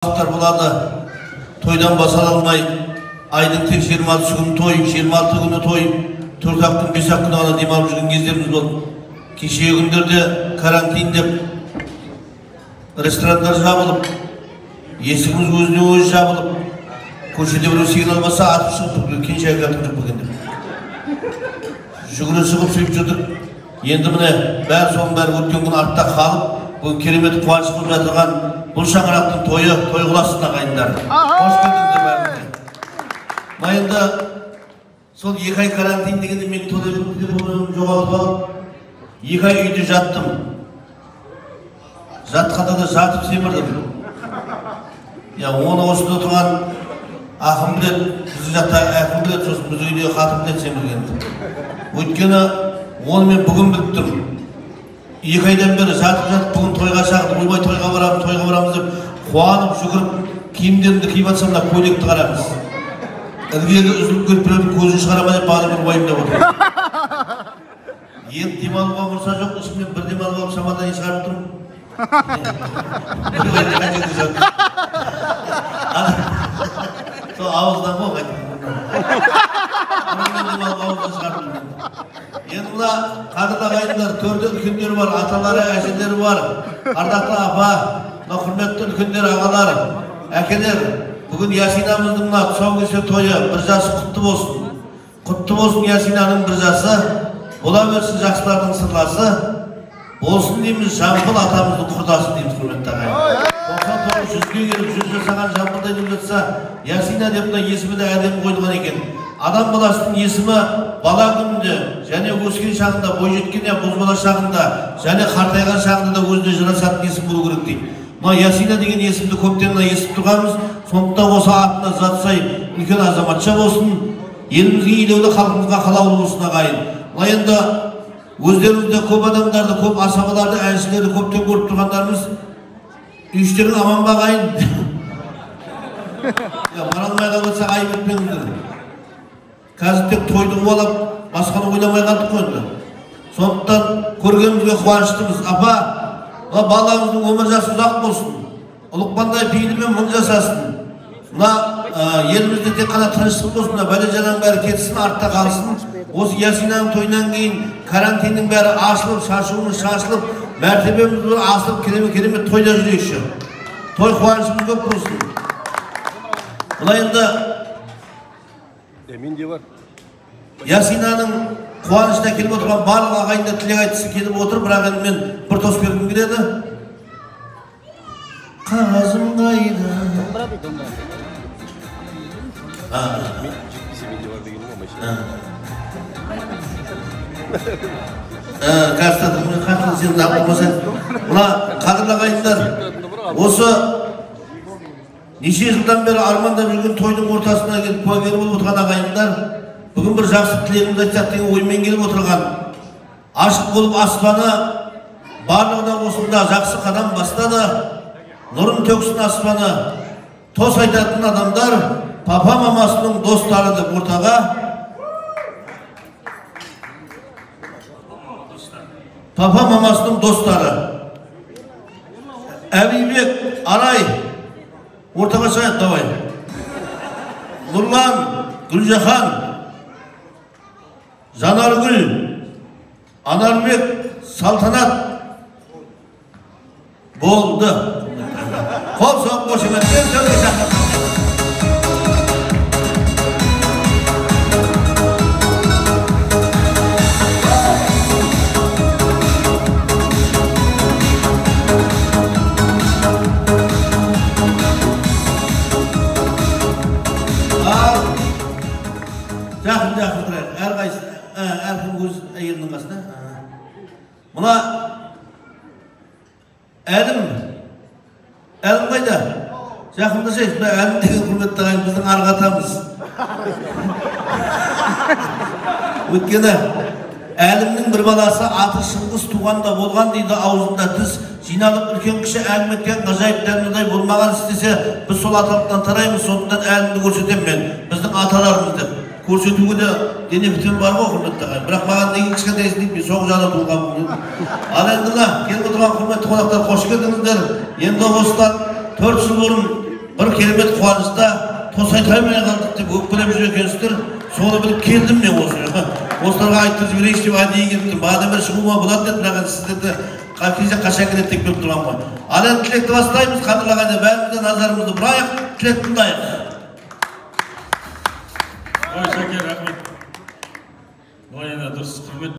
Уақыттар болады, тойдан бас ала алмай, айдың тек 26 күні той, 26 күні той, 4-ақ күн, 5-ақ күн ғана демалып жүрген кездеріміз болды. Кешегі күндерде карантин деп ресторандар жабылып, есігіміз өзіне өзі жабылып, көшеде біреу сигнал басса атып шығып, келіншек жатып жоқ екен деп. Жүгіре шығып сөйтіп жүрдік. Енді міне бәрі соның бәрі өткен күн артта қалып, бүгін керемет қуаныш болып жатырған бұл шаңырақтың тойы, той құласын ағайындар. Қош келдіңіздер бәріңізге. Мына енді сол 2 ай карантин дегенде мен телефонымды жоғалтып алып, 2 ай үйде жаттым. Жатқанда да жатып семірдім. Я оны осында отырған ақын біледі, біздің жақта әкім біледі, сосын біздің үйде қатын біледі семіргенді. Өйткені оны мен бүгін біліп тұрмын. 2 айдан бері жатып-жатып бүгін тойға шақырдым, ойбай тойға барамыз, тойға барамыз деп қуанып жүгіріп киімдерімді киіп жатсам мына көйлекті қараңыз. Ілгері үзіліп кетіп біреудің көзін шығара ма деп бағана бір уайымдап отырмын. Енді демалуға мұрса жоқ, ішімнен бір демалып алып шамадан шығарып тұрмын. Сол ауыздан ғой қайтып. Демалып ауыздан шығарып тұрмын. Енді мына қадірлі ағайындар, төрде үлкендер бар, аталары, әжелері бар, ардақты апа, мына құрметті үлкендер, ағалар, әкелер, бүгін Ясинамыздың мына тұсаукесер тойы, бір жасы құтты болсын. Құтты болсын Ясинаның бір жасы, бола берсін жақсылардың сырласы, болсын дейміз Жамбыл атамыздың құрдасы дейміз құрметті ағайын. 99 жүзге келіп жүз жасаған Жамбылдай деп жатса, Ясина деп мына есімі де әдемі қойылған екен. Адам баласының есімі бала күнінде және өскен шағында, бойжеткен бозбала шағында және қартайған шағында да өзіне жарасатын есім болу керек дейді. Мына Ясина деген есімді көптен мына естіп тұрғанбыз. Сондықтан осы атына зат сай үлкен азаматша болсын, елімізге елеулі, халқымызға қалаулы болсын ағайын. Мына енді өздеріңіз де көп адамдарды, көп асабаларды, әншілерді көптен көріп тұрғандарымыз, үй іштерің аман ба ағайын? Бара алмай қалып айып етпеңіздер. Қазір тек тойды қуалап, басқаны ойламай қалдық қой енді. Сондықтан көргенімізге қуаныштымыз. Апа, мына баламыздың өмір жасы ұзақ болсын. Ұлықпандай пейілімен мың жасасын. Мына елімізде тек қана тыныштық болсын, мына бәле-жаланың бәрі кетсін, артта қалсын. Осы Ясинаның тойынан кейін карантиннің бәрі ашылып, шашуымыз шашылып, мәртебеміз бір асылып, керемет тойда жүрейікші. Той қуанышымыз көп болсын. Мына енді менде бар. Ясинаның қуанышына келіп отырған барлық ағайындар тілек айтқысы келіп отыр, бірақ енді мен бір тост бергім келеді. Қағазым қайда? Домбыра дейді, домбыра. Жетпесе менде бар деген ғой машина. Қазір мына қадірлі ағайындар, осы неше жылдан бері армандап жүрген тойдың ортасына келіп куәгер болып отырған ағайындар, бүгін бір жақсы тілегімізді айтсақ деген оймен келіп отырған, ашық болып аспаны, барлығы да осында жақсы қадам бастады, нұрын төксін аспаны, тос айтатын адамдар, папа мамасының достары деп ортаға папа мамасының достары Әбибек, Арай, ортаға шығайық, давай. Нұрлан, Гүлжахан, Жанаргүл, Анарбек, Салтанат болды. Қол соғып қошеметпен төрге шақырдым. Жақын-жақын тұрайық, әрқайсысы, әркім өз әйелінің қасына. Мына Әлім, Әлім қайда? Жақындасайшы, мына Әлім деген құрметті ағайын біздің арғы атамыз. Өйткені Әлімнің бір баласы аты Шыңғыс туғанда болған дейді, аузында тіс, жиналып үлкен кіші әңгіме еткен ғажайып дәмдідай болмаған істесе, біз сол аталықтан тараймыз, сондықтан Әлімді көрсетемін мен, біздің аталарымыз деп. Көрсетуге де дене бітімі бар ғой құрметті ағайын. Бірақ маған неге кішкентайсың дейді, мен соңғы жағда туылғанмын. Ал енді мына келіп отырған құрметті қонақтар, қош келдіңіздер. Енді осыдан 4 жыл бұрын Бір керемет қуанышта тос айта алмай қалдық деп өкпелеп жүр екенсіздер. Соны біліп келдім мен осы жаққа. Осыларға айттырып жіберейінші деп әдейі келіп тұрмын. Бағанадан бері шығуыма болады деді, бірақ енді сіздерді келсе қашан келеді деп келіп тұрған ғой. Ал енді тілекті бастаймыз, қадірлі ағайындар, бәріміз де назарымызды бұрайық, тілек тыңдайық. Ой, Шәке, рахмет. Былай енді дұрыс, құрмет.